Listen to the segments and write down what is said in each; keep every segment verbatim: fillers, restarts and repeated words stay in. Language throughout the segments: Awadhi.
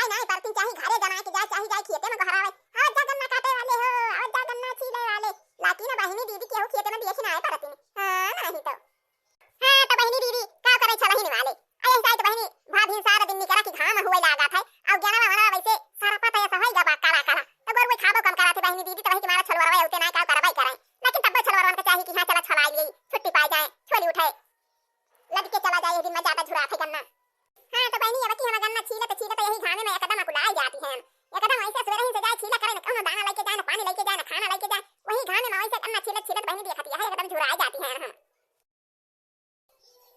नाहीं परतिन, चाहे घरे जनाए के जाए, चाहे जाए खेते में गोहरावे, "आवत जा गन्ना काटे वाले हो, आवत जा गन्ना छीले वाले।" लेकिन बहिनी दीदी केहू खेते में देखे नाहीं परतिन। हाँ, नाहीं तो। हाँ, तो बहिनी दीदी, का करे छलहिन वाले? अरे, ऐसा है तो बहिनी, भाभी सारा दिन निकरा कि घाम हुए लागत है, और ज्ञानवा वना वैसे सरपत है, ऐसा होई गवा काला काला। तो गोर कोई खाबो कम कराथे बहिनी दीदी, तो वही के मारा छलवरवा उते ना का करवाई करे। लेकिन तब छलवरवन के चाही कि हाँ, चला छलाई लिए, छुट्टी पाई जाए, छोली उठे। लद के चला जाए, दिन में ज्यादा झुराथे गन्ना। हाँ, तो बहिनी, अब की हम गन्ना छीलत, छीलत यही घामे में एकदम अकुलाई जाती हैं। एकदम ऐसे सवेरे ही से जाए, छीला करे, न कौनो दाना लेके जाए, न पानी लेके जाए, न खाना लेके जाए। वही घामे में ऐसे गन्ना छीलत, छीलत बहिनी देखती है, एकदम झुराई जाती हैं हम।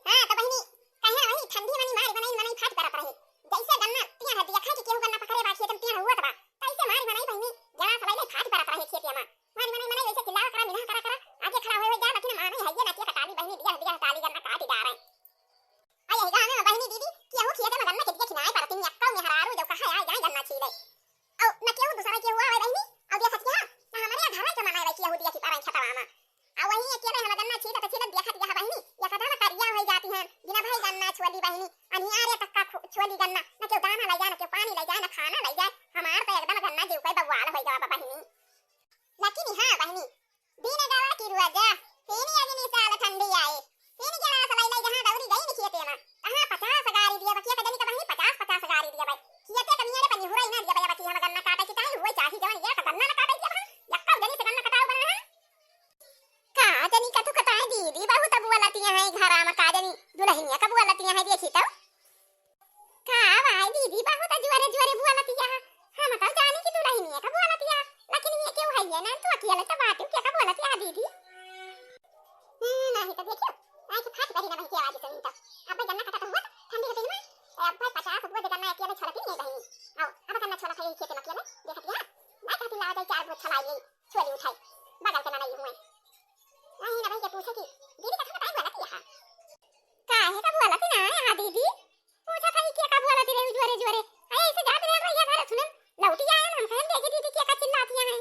हाँ, तो बहिनी, कहे वही ठंडी मनी मारी बनाई, मनई फाट परत रहे। जैसे गन्ना टियाढ़ देखा कि केहू गन्ना पकड़े बा, खेत में टियाढ़ हुआ बा, तैसे मारी मनई बहिनी, गला सलाई ले फाट परत रहे खेतिया में। मारी मनई, मनई वैसे चिल्लावा करा, मिन्हा करा, करा, आगे खड़ा होए, होए जा, लेकिन माने है ये ना कि कटाली बहिनी, दिया, दिया, कटाली गन्ना काटी जा रहे। आ यही गाँव में बहिनी दीदी, केहू खेत में गन्ना के दिए खिनाए परतिन, यक्का मेहरारू जो कहा आए जाए गन्ना छीले। औ न केहू दूसरा केहू आवे बहिनी, औ देखत क्या, न हमरे यहाँ घरवा के मनाए रही केहू दिया कि पावे खेतवा में। आ वही अकेले हम गन्ना छीलत, छीलत देखत यह बहिनी, एकदम करिया होई जाती हैं, बिना भाई गन्ना छुअली बहिनी, अनियारे तक का छु-, छुअली गन्ना, न केहू दाना ले जाए, न केहू पानी ले जाए, न खाना ले जाए, हमार तो एकदम गन्ना जीव के बवाल होई गवा बा बहिनी। लेकिन हाँ बहिनी, दिन गवा कि रुआ जा, फिर अगली साल ठंडी आए, फिर गला सलाई लाई जहाँ दौरी गई न खेते में, तहाँ पचास गारी दिया बा, कि एक जनी का बहिनी पचास, पचास गारी दिया बा। खेते के नियरे पर निहुरा ही ना दिया बा, कि हम गन्ना काटे के चाही, हुए चाही जवन ये तो गन्ना ना काटे दिया बा, यक्का जनी से गन्ना कटाओ बना है। का जनी का तू कटाए दीदी, बहुत बोलतिया है घरा में, का जनी दुल्हनिया का बोलतिया है, देखी तो। का भाई दीदी, बहुत जोरे जोरे बोलतिया। हम तो जानी कि दुल्हनिया का बोलतिया, लेकिन ये केहू है ये ना, तू अकेले तो बाटू, के का बोलतिया दीदी? हम्म, नहीं तो देखियो, आई के फाट बरी ना बहन की आवाज सुनी तो। अब गन्ना कटा तो हुआ, ठंडी के दिन में, अब भाई पचास रुपये दे गन्ना अकेले छलती नहीं बहनी। आओ, अब गन्ना छोला खाई खेत में अकेले, देखतिया। मैं कहती लावा जाए चार बोझ छलाई, छोली उठाई, बगल के ना नहीं हुए। नहीं ना भाई के पूछे कि दीदी का खाना टाइम वाला किया है। काहे का बोलती ना है, हाँ दीदी? पूछा था कि का बोलती रही जोरे जोरे। अरे ऐसे जात रहे भैया घर सुनन, लौटी आए हम कहन देखे दीदी के का चिल्लाती हैं।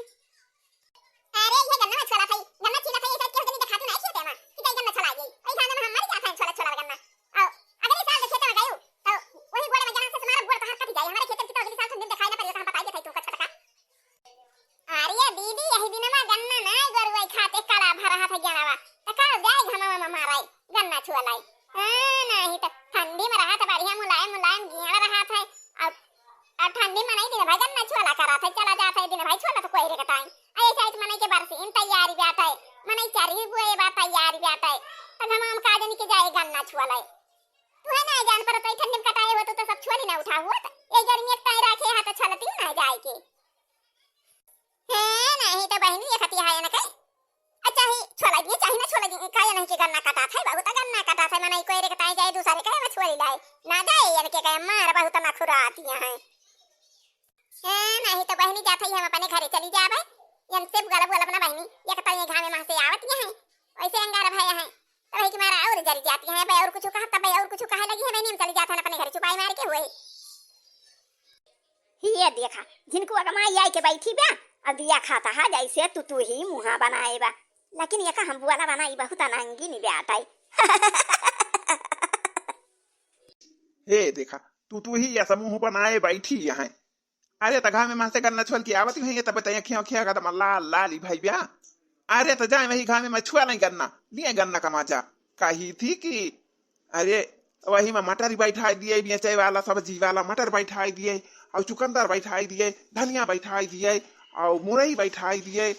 अरे ये गन्ना में छोला था, गन्ना छीला था, ये शायद केहू जनी देखातू नहीं खेते में कि कई गन्ना छोला गई। ऐसा हम मर जाते हैं छोला, छोला गन्ना। और अगले साल के खेते में गयो तो वही गोड़े में जान से हमारा गोड़ तो हर कट जाए, हमारे खेते में तो अगले साल ठंडी दिखाई ना पड़े, हम बताइए थे तुमको छोटका। अरे दीदी, यही दिन में गन्ना ना गोरुआ खाते कला भर रहा था गन्ना, तो का जाए घमवा में माराई गन्ना छुअलाई। हाँ, नहीं तो ठंडी में रहा था बढ़िया मुलायम मुलायम गेड़ रहा था। अब, अब ठंडी में नहीं दिन भाई गन्ना छुअला करा था, चला जाता है दिन भाई छुअला तो कोई रे कटाई। अरे शायद मने के बरसीन तैयारी बात है, मने चरी बुए बा तैयारी बात है, तो घमवा में का जनी के जाए गन्ना छुअलाई। तू है ना जान पर तो ठंडी में कटाए हो तो, तो सब छोली ना उठा हुआ, तो ये गर्मी एक ताई रखे है तो छलती ना जाए के। हे, नहीं तो बहिनी, ये खतिया है ना कहीं। अच्छा ही, छोला दिए, चाही ना छोला दिए, काहे नहीं के गन्ना कटात है, बहुत गन्ना कटात है, मनई कोई रे कटाए जाए, दूसरे कहे में छोली लाए, ना जाए, यानी के कहे मार बहुत नखुरातिया हैं। हे, नहीं तो बहिनी, जात है, हम अपने घरे चली जाबे, यन से गला बोला अपना बहिनी, ये कटाई घामे में से आवत ये हैं, वैसे अंगार भया है, तो वही के मारा और जरी जाती हैं, बे और कुछ कहा, तब बे और कुछ कहे लगी है, बहिनी, हम चली जाते हैं अपने घरे, चुपाई मार के हुए। ये देखा, जिनको अगमाई आई के बैठी बा, अब दिया खाता है जैसे तू तू ही मुहा बनाए बा। लेकिन ये का हम बुआला बनाई बहुत अनंगी नि बाटै। हे देखा, तू तू ही ऐसा मुंह बनाए बैठी यहाँ। अरे तघा में मासे गन्ना छुअल के आवत ही है, तब तय अखियां अखियां का तम लाल लाल ही भाई ब्या। अरे त जाए वही घामे में छुआ नहीं गन्ना, लिए गन्ना का मजा। कही थी कि अरे, वही में मटर बैठाई दिए, बेचे वाला, सब्जी वाला मटर बैठाई दिए, और चुकंदर बैठाई दिए, धनिया बैठाई दिए, और मुरई बैठाई दिए,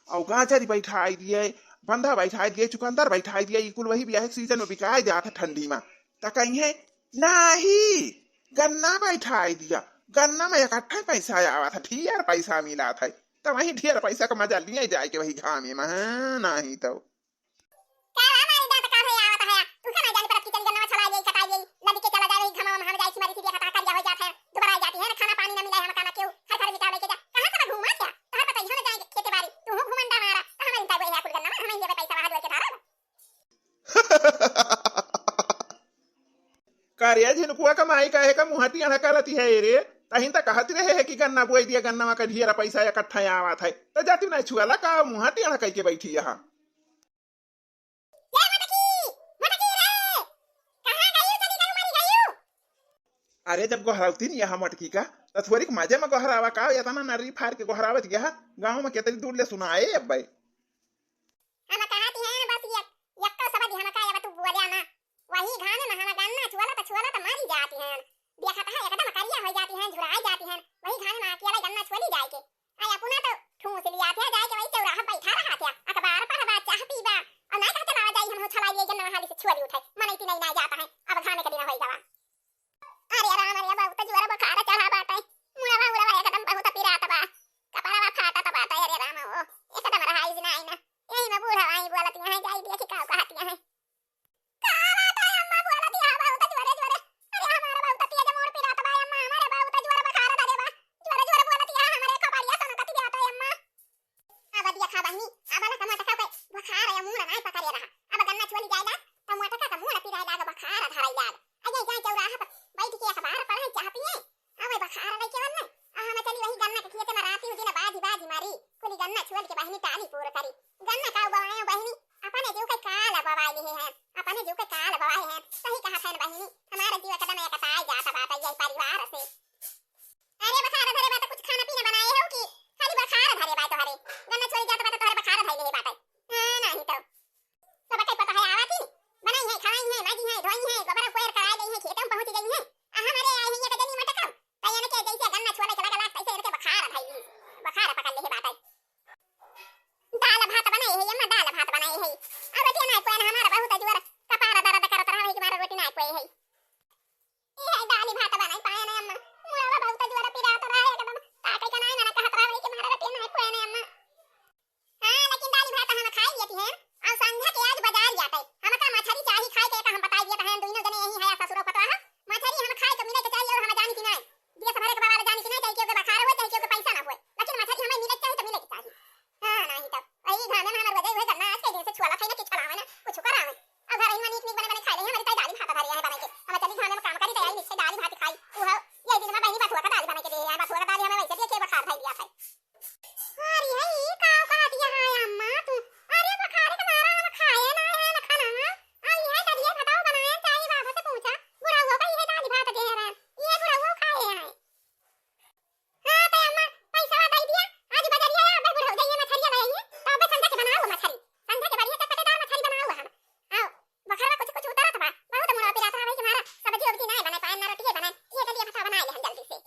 और गाजर बैठाई दिए, बंधा बैठाई दिए, चुकंदर बैठाई दिए, ई कुल वही बियाह के सीजन में बिकाए जात है ठंडी में। त कहीं है, "नाही, गन्ना बैठाई दिया, गन्ना में इकट्ठा पैसा आवत है, ढेर पैसा मिलत है, त वही ढेर पैसा का मजा लिए जाए के वही घामे में, हाँ, नहीं तो।" का हमारी दांत का है आवत है? तू का ना जानी परत कि चली गन्ना छलाई गई, कटाई गई, लदी के चला जाए, वही घमवा में हम जाए, मारी थी, देखा था, करिया हो जात है, दोबारा आ जाती है ना, खाना पानी ना मिला है, हम का ना क्यों, हर घर मिटा लेके जा, कहाँ से ना घूमा क्या? कहाँ पता ही हो ना जाएंगे, खेते बाड़ी, तू हो घूमंडा मारा, तो हमारी ताई वही है, कुल गन्ना में, हम ही देवे पैसा वहाँ दुआर के धारा। का रे झिनकुआ का माई काहे का मुंह टेढ़ा करती है रे? तहिन त कहत रहे है कि गन्ना बोई दिया, गन्ना में का ढेर पैसा इकट्ठा आवत है, त जाती ना छुआला का मुंह टेढ़ा कई के बैठी यहाँ। ए मोटकी, मोटकी रे, कहाँ गयू? चली गयू, मरी गयू? अरे, जब गोहरावती नहीं यहाँ मोटकी का, त थोरिक मजे में गोहरावा का, एतना नर्री फार के गोहरावत गया, गाँव में केतरी दूर ले सुनाए अब्बे। हम कहत हैं बस एक, एक्को शब्द हमका अब तू बोल्या ना। वही घामे में हम गन्ना छुअलत छुअलत मरी जाती हैं। देखत है एकदम करिया होइ जाती हैं, झुराई जाती हैं। वही घामे में अकेला गन्ना छुअली जाए के। आई अपना तो ठूस लिया थे जाए के वही चौराहा बैठा रहा थे। अखबार पढ़बा, चाह पीबा। और नहीं कहते लावा जाई हम हो छलाई ये गन्ना हाली से छुअली उठाई। मन इतनी नहीं जाता है। अब घामे के दिन होइ गवा। अरे राम, अरे बहुत जोर बुखार चढ़ा बाटे। मुड़वा उड़वा एकदम बहुत पिरात बा। कपड़वा फाटत बाटे। अरे राम हो, एकदम रहाई जी नाई ना। यही में बूढ़ा आई बोलत हैं, जाई देखी का कहत हैं। का बाटे अम्मा बोलत हैं बहुत जोरे जोरे। अरे हमारा बहुत तेज मुड़ पिरात बा अम्मा, हमारे बहुत जोर बुखार धरे बा। जोरे जोरे बोलत हैं, हमारे खपड़िया सनकत जाता अम्मा। अब देखा बहिनी, अब ना मोटका के बुखार या मुड़ नाई पकड़े रहा। अब गन्ना छुअली जाए लाग, त मोटका के मुड़ पिराए लाग, बुखार धराई लाग। अये जाए चौराहा पर बैठ के अखबार पढ़े, चाह पिए। अब बुखार रही केवल ना। आ हम चली वही गन्ना के खेते में राती दिन बाजी बाजी मारी। कुली गन्ना छुअल के बहिनी टाली पूर करी। गन्ना का बोआए बहिनी, अपने जीव के काल बवाए लिहे हैं, अपने जीव के काल बवाए हैं। सही कहा था बहिनी, हमारा जीव एकदम एकताए जाता बात है ये परिवार से। अरे बखार धरे बा त कुछ खाना पीना बनाए हो कि खाली बखार धरे बा तोहरे? गन्ना छोड़ी जात बा त तोहरे बखार धइले बाटे। हाँ, नाही तो। सब के पता है आवा थी। बनाई है, खाई है, माजी है, धोई है, गोबर कोयर कराए गई है, खेतों पहुंच गई है। आ हमारे आई है ये कजनी मटकम। तैयार के जैसे गन्ना छोले चला गला तैसे इनके बखार धइली। बखार पकड़ ले बाटे। दाल भात बनाए है अम्मा, दाल भात बनाए है। अब रोटी ना कोई ना हमारा बहुत जोर कपार दर्द करत रहा है कि हमारा रोटी ना कोई है। ई है दाली भात बनाई पाए ना अम्मा। मुड़वा बहुत जोर पिरात रहा है एकदम। ताके के नाई ना कहत रहा है कि मारा रोटी ना कोई ना अम्मा। हाँ, लेकिन दाली भात हम खाई लेती हैं। और संझा के आज बाजार जाते। हमका मछरी चाही खाए के, हम बताई देत हैं, दोनों जने यही है ससुरो पतवा है। मछरी हम खाए के मिले के चाहिए और हम जानी कि नाई। दिया सफरे के बवाल जानी कि नाई, चाहे केहू के बखार होए, चाहे केहू के पैसा ना होए। लेकिन मछरी हमें मिले के चाहिए तो मिले के चाहिए। हाँ, नाही तो। वही घामे में हमार वजह हुए गन्ना आज के दिन से छुआला खाई ना कि छुलावे ना, कुछ करावे। अब घर इनमें नीक नीक बने बने खाई ले, हमारी तो दाली भात भरी है बने के। हम चली घामे में काम करी तो आई नीचे दाली भात खाई। वो ये दिन में बहनी बथुआ का दाली बने के दे, बथुआ का दाली हमें वैसे दिए के बखार खाई दिया था। अरे, ई का कहत है अम्मा तू? अरे, बुखार के मारा हम खाए ना है ना खाना। आ, ई है दलिया खटाओ बनाए, चाही बाबा से पूछा। बुढ़ाओ का ई है दाली भात दे रहा। ई बुढ़ाओ खाए है। हाँ, तो अम्मा, पैसा दे दिया। आज बजरिया है, अबे बुढ़ाओ जाइए मछरिया ले आइए। तो अबे संझा के बनाओ मछरी। संझा के बढ़िया चटपटेदार मछरी बनाओ हम। आओ, बुखार में कुछ कुछ उतरत बा। बहुत मुड़ा पिरात है भाई तुम्हारा। सब्जी उब्जी ना बनाए पाए, ना रोटी बनाए। ये दलिया खटाओ बनाए ले हम जल्दी से।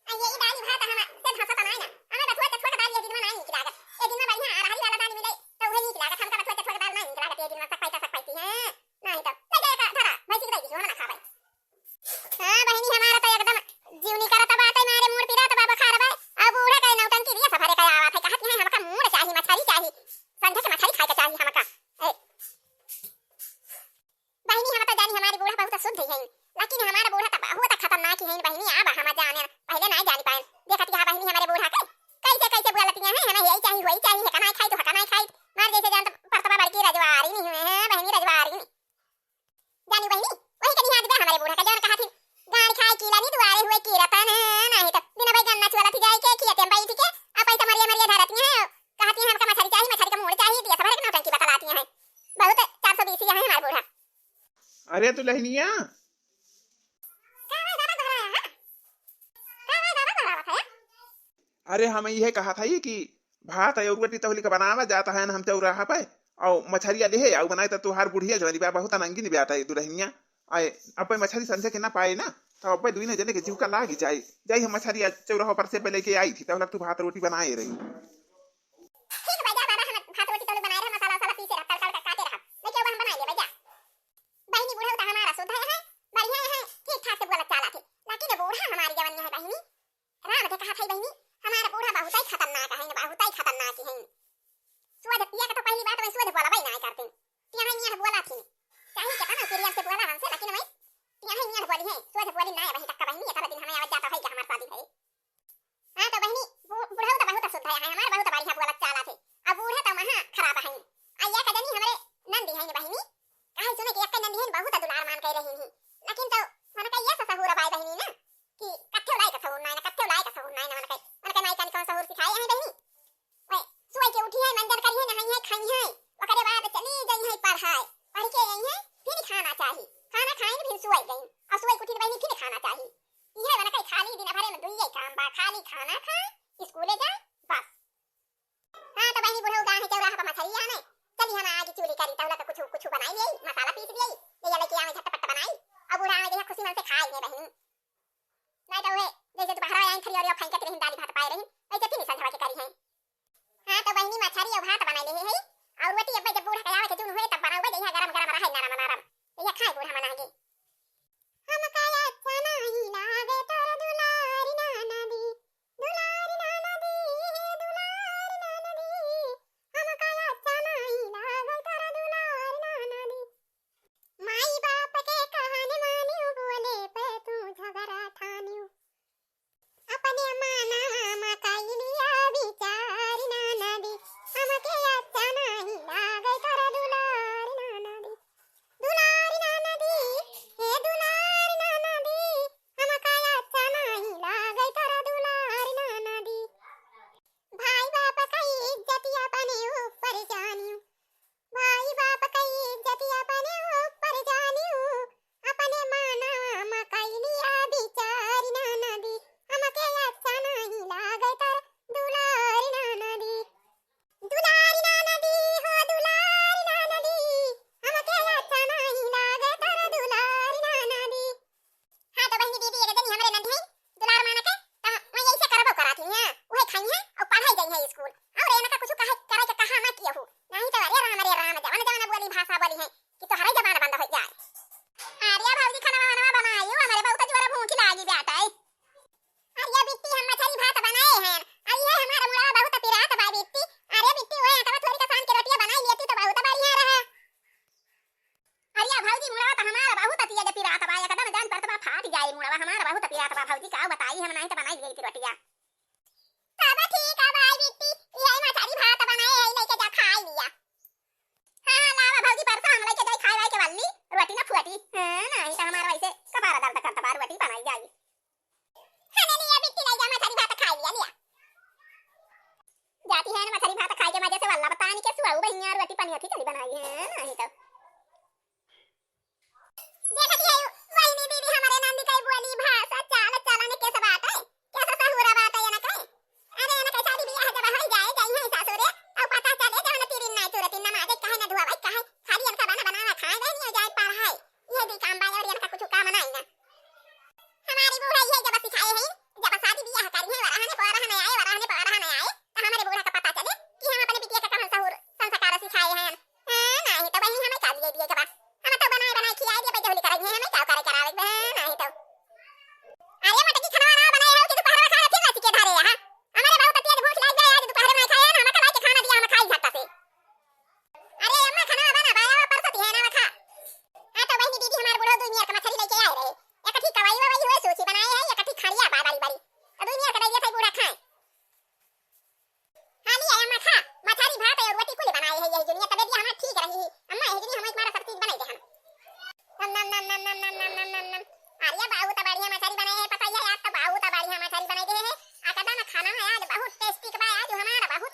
आ, ये दाल भात हम से धसा त नाई ना। हमें बथुआ चथुआ के दाल ये दिन में नाई नीक लागत। ये दिन में बढ़िया अरहरी वाला दाल मिले, तो उहे नीक लागत। हमका बथुआ चथुआ के दाल नाई नीक लागत। ये दिन में सक पैसा सक पैती है। नहीं तो, ले जाए का धरा, भैंसी के दे दी, हम ना खा पाई। हाँ, बहिनी, हमारा तो एकदम जीव निकरत बाटे, मारे मूड़ पिरात बा, बुखार बा। अब बूढ़े का नौटंकी दिया सफरे का आवत है, कहत है, "हमका मूड़ चाही, मछरी चाही, संझा के मछरी खाए के चाही हमका।" ए, बहिनी, हम तो जानी हमारी बूढ़ा बहुत शुद्ध ही है, लेकिन हमारा बूढ़ा तो बहुत खतरनाक ही है बहिनी। अब हम जाने, पहले नहीं जानी पाए। देखत क्या बहिनी हमारे बूढ़ा के कैसे कैसे बोलती हैं, "हमें यही चाहिए, वही चाहिए, हकना खाई तो हकना खाई।" मार जैसे जानत परतवा बड़की रजवारी नहीं हुए हैं बहिनी, रजवारी नहीं। जानी बहिनी, वही कनी हाथ बे हमारे बूढ़ा का जौन कहा थी, "गाड़ी खाए कीला नहीं, दुआरे हुए कीरतन।" नहीं तो बिना भाई गन्ना चुअलत जाए के, खेते में बैठ के, अब पैसा मरिए मरिए धरती हैं, कहती हैं, "हमका मछरी चाहिए, मछरी का मूड़ चाहिए," दिया सफरे के नौटंकी बतलाती हैं। बहुत चार सौ बीस ही है हमारे बूढ़ा। अरे दुल्हनिया। का भाई बाबा दोहराया है? का भाई बाबा दोहरावत है? अरे हम इहे कहत हई कि भात अउर रोटी तहली के बनावा जात है हम चौराहा पे, अउर मछरिया लेहे आउ बनाए त तोहार बुढ़िया जवानी बा बहुत अनंगी निब्यात है दुल्हनिया। आए, अब मछरी संझे के ना पाए ना, तो अब दुइने जने के जीव का लाग जाए। जाई हम मछरिया चौराहा पर से पे लेके आई थी, तब तू भात रोटी बनाए रही। ठीक बा, जा बाबा, हम भात रोटी तौले बनाए रहे, मसाला वसाला पीसे रह, तड़का वड़का काटे रह, लेके अब हम बनाए लेबे, जा। बहिनी, बूढ़ा तो हमारा शुद्ध है, बढ़िया है, ठीक ठाक से बोलत चालत है, लेकिन बूढ़ा हमारी जवानी है बहिनी, राम दे कहा था बहिनी, हमारा बूढ़ा बहुत ही खतरनाक है, बहुत ही खतरनाक है। सोझ पिया के तो पहली बात में सोझ बोलबे ना करते, टेढ़ा नियर बोला थी, चाहे कितना प्रिय से बोला हमसे, लेकिन मैं टेढ़ा नियर बोली है, सोझ बोली ना है। वही तक का बहिनी, इतना दिन हमें आवत जाता है कि हमारे शादी है। हाँ तो बहिनी, बू-, बूढ़ा तो बहुत शुद्ध है, हमारे बहुत बढ़िया बोलत चालत है। अब बूढ़ा तो महा खराब है। आ ये कजनी हमरे नंदी है बहिनी, कहे सुने कि एक नंदी है, बहुत दुलार मान के रही है, लेकिन तो मन का ये ससुर बाय बहिनी ना कि कत्थे लायक ससुर ना, कत्थे लायक ससुर ना, मन के, मन के माई कानी कौन ससुर सिखाए हैं बहिनी। ओए, सोई के उठी है, मंजन करी है, नहाई है, खाई है, ओकरे बाद चली गई है पढ़ाई, पढ़ के आई है, फिर खाना चाही, खाना खाना खाए, स्कूले जाए, बस। हाँ, तो बहिनी बुढ़ऊ गाँव है चौराहा पर मछरी आने। चली हम आगे चूल्ही करी, तहुला का कुछ, कुछ बनाई ले, मसाला पीस ले, ले लइके आवे झटपट बनाई। अब बूढ़ा आवे जइहा खुशी मन से खाई है बहिनी। नहीं तो उहे, जैसे दोपहरा आइन खरी और फेंकत रही दाली भात पाए रही, वैसे तीन संझवा के करी है। हाँ, तो बहिनी मछरी और भात बनाई ले है, और रोटी अब जब बूढ़ा के आवे के जून हुए तब बनावे, जइहा गरम गरम रहे नरम नरम, जइहा खाए बूढ़ा मना के। हमका अच्छा नाही लागे तोर दुलारी ननदी, दुलारी ननदी, हे दुलारी ननदी। हमका अच्छा नाही लागे तोर दुलारी ननदी। माई बाप के कहने मानियो, बोले पे तू झगड़ा ठानियो। अपने माना मा कइलिया विचार ननदी, हमके अच्छा नाही लागे तोर दुलार ननदी। दुलार ननदी, हे दुलार ननदी, हमका अच्छा नाही लागे तोर दुलार ननदी। भाई बाप का इज्जत अपने ऊपर जानियो, भाई बाप का इज्जत अपने ऊपर जानियो, अपने माना मा कइलिया विचार ननदी, हमके अच्छा नाही लागे तोर दुलार ननदी। दुलार ननदी हो दुलार ननदी, हमके अच्छा नाही लागे तोर दुलार ननदी। हाँ, तो बहिनी दीदी, एक जनी हमरे नंदी है, दुलार माना के, त मैं यही से करबो कराती हैं, उहे खाई हैं और पढ़ाई जाई हैं स्कूल। और एनका कुछ कहे, करे के कहा मत कियो हो, नहीं तो अरे राम, अरे राम, जवन जवन बोली भाषा बोली है कि तोहरे जबान बंद हो जाए। अरे भौजी, खाना वाना बनायो, हमरे बहुत जोर भूख लागी बाटे। अरे बिट्टी, हम मछरी भात बनाए हैं, अरे ये हमारा मुड़वा बहुत पिरात बा बिट्टी। अरे बिट्टी, ओए आटवा थोड़ी कसान के रोटिया बनाई लेती तो बहुत बढ़िया रहा। अरे भौजी, मुड़वा तो हमारा बहुत तेज पिरात बा, एकदम जान परत बा फाट जाए मुड़वा, हमारा बहुत पिरात बा भौजी, का बताई हम, नहीं तो बनाई लेती रोटिया। तब ठीक है भाई बिट्टी, ये मछरी भात बनाए है, लेके जा खाई लिया। हाँ, हाँ, लावा भौजी, परसा हम लेके जाई खाए वाए के बल्ली, रोटी ना फुअटी। हाँ, नहीं तो हमारा वैसे कपारा दर्द करता बा, रोटी बनाई जाई। हाँ, ले लिया बिट्टी, ले जा मछरी भात खाई लिया, लिया। जाती है ना मछरी भात खाए के मजे से, वल्ला बतानी के सुआऊ बहिया रोटी पनिया थी चली बनाई है, नहीं तो। देखत है बहिनी दीदी, हमरे नंदी कई बोली भाषा, चाल चलन के सब बात है, कैसा सहुरा बात है ना कहे। अरे ना कहे शादी बियाह जब हो जाए, जाई है सासुरे, अब पता चले जवन तीन ना चुरती नमाज कहे ना धुआवे कहे, खाली इनका बना बनावा खाए बहिनी और जाए पढ़ाए, ये दी काम बा और इनका कुछ काम नहीं ना। हमारी बूढ़ा ये जब सिखाए हैं, जब शादी बियाह करी है, वरहने पवरहने आए, वरहने पवरहने आए, तो हमारे बूढ़ा का पता चले कि हम अपने बिटिया का कहाँ सहूर संस्कार सिखाए हैं। हाँ, नहीं तो बहिनी हमें का लिए दिए जब हम तो बनाए बनाए खियाए दिए, जहुली कराई है, हमें का करे करावे, हाँ, नहीं तो। अरे मटकी खाना ना बनाए हो कि दोपहर में खाना फिर रात के धरे यहाँ। हमारे बहुत तेज भूख लाग गए, आज दोपहर में खाए ना, हम कल के खाना दिया, हम खाई झट से। अरे अम्मा, खाना बना पाया, परसती है ना, खा। हाँ, तो बहिनी दीदी, हमार बूढ़ा दुई नियर के मछरी लेके आए रहे। एक ठी कवाई ववाई हुए, सूची बनाए है, एक ठी खड़िया बा बड़ी बड़ी। तो दुई नियर के दइए थे बूढ़ा खाए। हाँ, लिया अम्मा, खा। मछरी भात और रोटी कुल बनाए है, यही दुनिया तबे भी हमार ठीक रही। अम्मा, यही दुनिया हम एक बार सब चीज बनाई दे हम। नम, नम, नम। अरे, बहुत बढ़िया मछरी बनाए है, पता है, आज तो बहुत बढ़िया मछरी बनाई दे है। एकदम खाना है आज बहुत tasty के बा, आज हमारा बहुत